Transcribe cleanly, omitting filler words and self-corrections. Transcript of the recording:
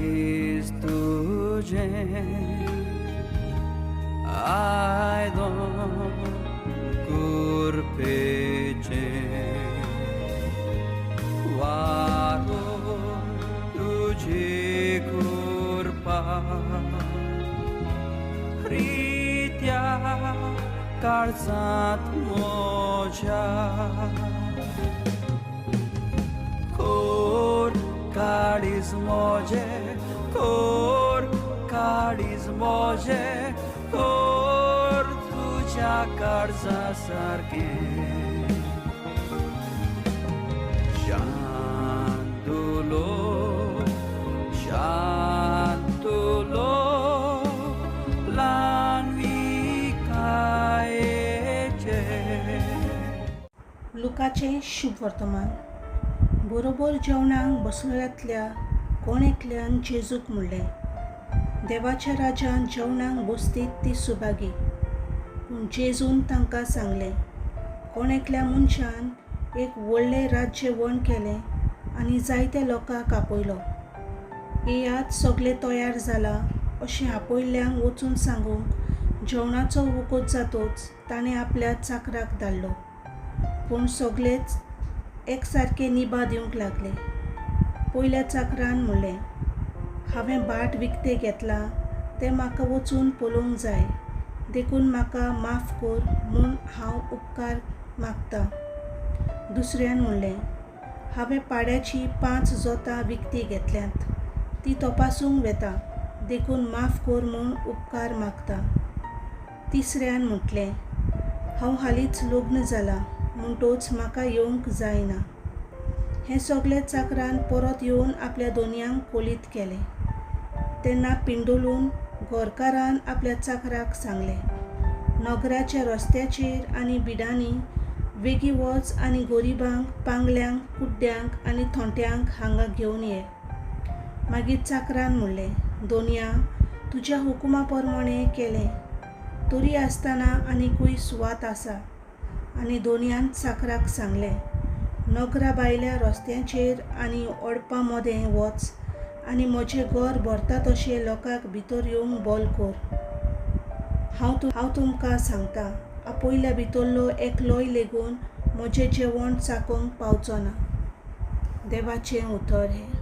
काळीज तुजें आयदन कुरपेचें वारो तुजी कुरपा रित्या काळजांत म्हज्या कोर काळीज म्हजें कोर काळीज म्हजें कोर तुज्या काळजा सारकें शांतुलो शांतुलो ल्हानविकायेचे. लुकाचें शुभवर्तमान. बरोबर जेवणाक बसलेल्यांतल्या कोण एकल्यान जेजूक म्हणलें, देवाच्या राज्यांत जेवणाक बसतीत ती सुभागी. पूण जेजून तांकां सांगलें, कोण एकल्या मनशान एक व्हडलें राज्य-जेवण केलें आनी जायत्या लोकांक आपयलो. येयात, सगलें तयार जालां अशें आपयल्ल्यांक वचून सांगूंक जेवणाचो वगत जातोच ताणें आपल्या चाकराक धाडलो. पूण सगलेच एकसारके निबां दिवंक लागले. पयल्या चाकरान म्हणलें, हांवें भाट विकतें घेतलां तें म्हाका वचून पळोवंक जाय, देखून म्हाका माफ कर म्हूण हांव उपकार मागतां. दुसऱ्यान म्हणलें, हांवें पाड्याचीं 5 जोतां विकतीं घेतल्यांत, तीं तपासूंक वेता, देखून माफ कर म्हूण उपकार मागतां. तिसऱ्यान म्हटलें, हांव हालींच लग्न जालां म्हणटोच म्हाका येवंक जायना. हें सगलें चाकरान परत येवन आपल्या दोनयांक कोलीत केलें. तेन्ना पिंडोलून गोरकारान आपल्या चाकराक सांगलें, नगराच्या रस्त्याचेर आनी बिडांनी वेगीं वच आनी गरिबांक, पांगल्यांक, कुड्ड्यांक आनी थोंट्यांक हांगा घेवन ये. मागीर चाकरान म्हणलें, दोनया, तुज्या हुकुमा प्रमाणें केलें, तरी आसतना आनिकूय सुवात आसा. आनी दोनयान चाकराक सांगलें, नगरा भायल्या रस्त्यांचेर आनी ओडपा मदें वच आनी म्हजें घर भरता तशें लोकांक भितर येवंक बोल कर. हांव तुमकां सांगता, आपयल्या भितरलो एकलोय लेगून म्हजें जेवण चाखूंक पावचो ना. देवाचें उतर हें.